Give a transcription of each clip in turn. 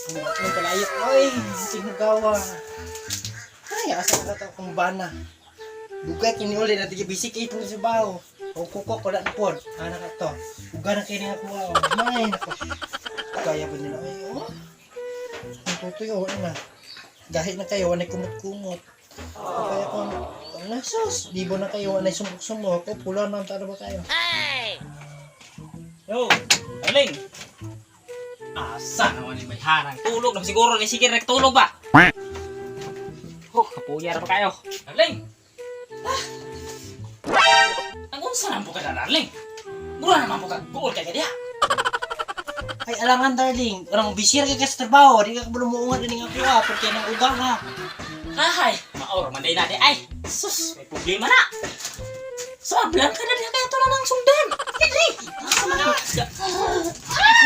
Ang kalayo. Oy, tinugawa. Ay, asa ka to kung bana. Dugay kini uli na tige bisik ipon sa baho. O kukok wala na pod. Ana ka to. Uga na kini ako. Oh. May nako. Kaya ba nila ay oh. Ang tutoy oh na. Dahil na kayo wanay kumot-kumot. Kaya kung nasos, di ba na kayo wanay sumok-sumok o pula na ang taro ba kayo? Yo, darling. Asa naman ni may harang tulog na siguro ni sige rek tulog ba? Oh, kapuya ra pa kayo. Darling. Ah. Ang unsa na po ka na, darling? Mura naman po ka guol kay diha. Ay, alangan darling. Orang bisir ka sa trabaho. Di ka kabalo muungan din nga kuha. Porque nang uga ka. Ahay, maor man day na di ay. Sus, may problema na. Sablan ka na diha kaya to na ng sundan. Dili. Asa man na?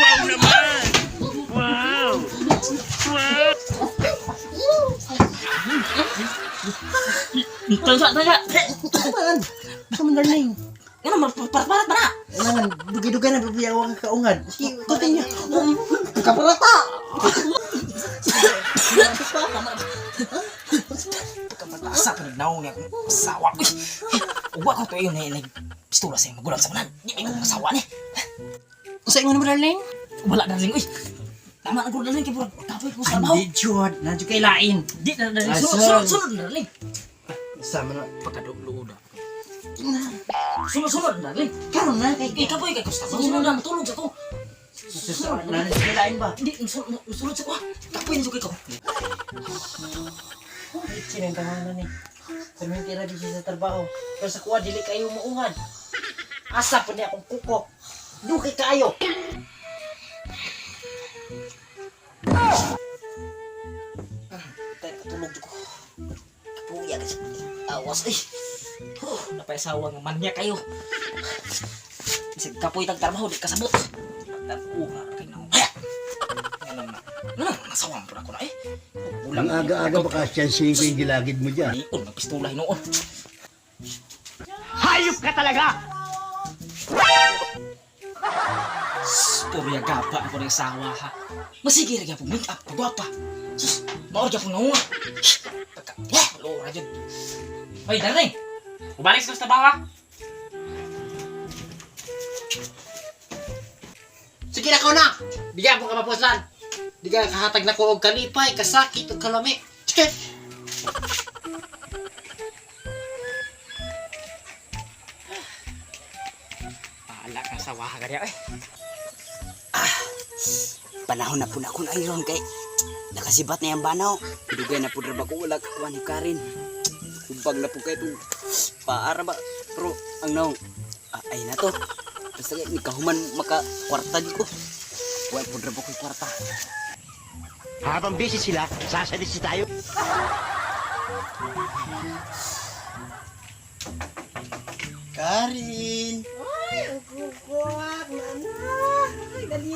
Wow naman! Wow! Wow! Tangsa, tangsa. Man, basta man darling. Ngano man parat-parat ba na? Alangan, dugay-dugay na babiyawa ka kaungad. Sige, continue. Kaparata! Pagkamatasa pa nagnaong niya akong asawa. Uy, uwa ko to yun na pistola sa iyong magulang sa manan. Di may kong asawa ni. Sa ingon mo darling? Wala darling, uy. Tama na ko darling kay murag kapoy ko sa trabaho. Hindi, Jod. Nandiyo kay lain. Di na darling, Ay, sunod, sir. sunod, sunod darling. Sama na. Pagkadugluod ako. Sunod, sunod darling. Karon na kay Kay kapoy kay Costa. Sunod na matulog sa ko. Susunod. Nandiyo kay lain ba? Di, sunod, sunod sa ko. Ah. Kapoy na ko. Sinang tawanan ni. Perminti ra di siya sa trabaho. Pero sa kuha, dili kayo muungan. Asa po niya akong kukok. Dugay kayo. Tayo katulog ko. Kapuya kasi. Awas eh. Huh, napaisawa nga manya kayo. Bisag kapoy tag trabaho di kasabot. Pagtag-ura kay naong. Nganon na. Nganon nasawang pud ako na eh. Ang aga-aga baka siyansihin ko yung gilagid mo dyan. Nion ng pistola hinuon. Hayop ka talaga! Puro gaba ako ng asawa ha. Masige ra gyapon make up pagwapa. Sus, mao ra gyapon naunga. Pagka, eh, lora jud. Hoy, darling. Ubalik sa trabaho ha. Sige na ko na. Bigyan ko ka mapuslan. Di ka kahatag na ko og kalipay, kasakit og kalami. Sige. Bahala kang sawa ka diya eh. Panahon na po na akong ayron kay nakasibat na yung banaw. Dugay na po ba ko wala kakuha ni Karin. Hubag na po kay itong paara ba. Pero ang naong, ay na to. Basta kay nikahuman maka kwarta di ko. Wala po ba ko kwarta. Habang busy sila, sasalisi tayo. Karin! Ay, ang kukok, nana. Ay, dali.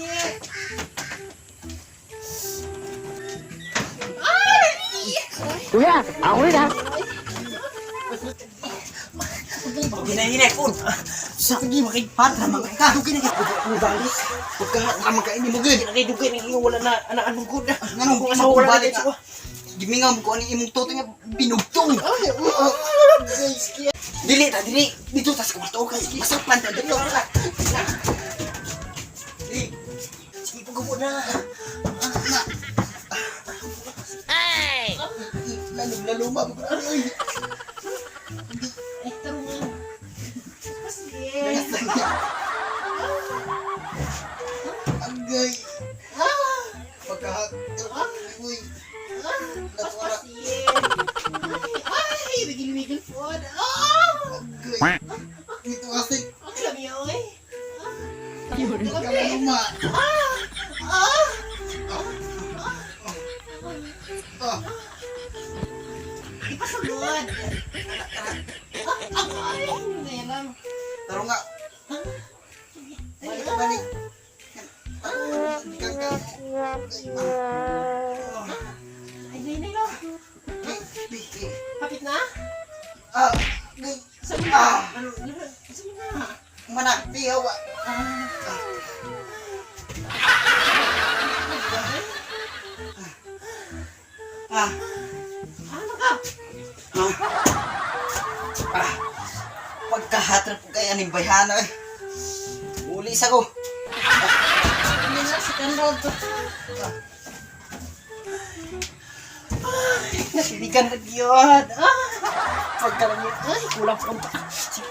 Kuya, ako rin ha! Ginahinay po! Sa Sige, makay Patra man ka! Dugay na kay balik. Pagka man ka ini mo gud. Kay dugay na kayo wala na ana anong good. Nganong Kung asawa wala na balik sa ka? Gimingaw mo ko ani imong toto nga binugtong. Ay, Dili ta dili dito ta sa kwarto kay masakpan ta dito ka. Dili. Sige, pagkubo na. Lalong laluma mo ko. Ay. Ay, tarungan. Sige. Agay. Pagka uy. Natuwa. Sige. Ay, wigil-wigil po. Ah! Agay. Dito kasi Ang lami, oy. pagka Ah! Ah. Ipasagod. Ah, ay, hindi lang. Taro nga. Balik balik. Ah, di ka ka. Ay, nay, nay, no. Hapit na? Ah, gay. Saan mo na? Ah. Ano, saan mo na? Mana, pihawa. Ah. Ano ka? Ha? Ah. Pagkahatra po kay aning bayhana eh. Uli sa ko. Hindi na si Kanrod. Ay, nasiligan na yun. Ah, pagkalang yun. Ay, kulang pa. Sige.